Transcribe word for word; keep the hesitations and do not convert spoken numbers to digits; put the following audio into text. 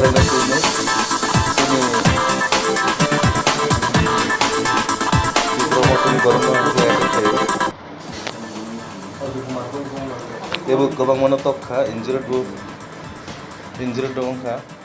Chini Tipra Motha ni borok no hwnjak ya khe. Teibo kwbangma no tok kha, injured bo, injured rok wng kha.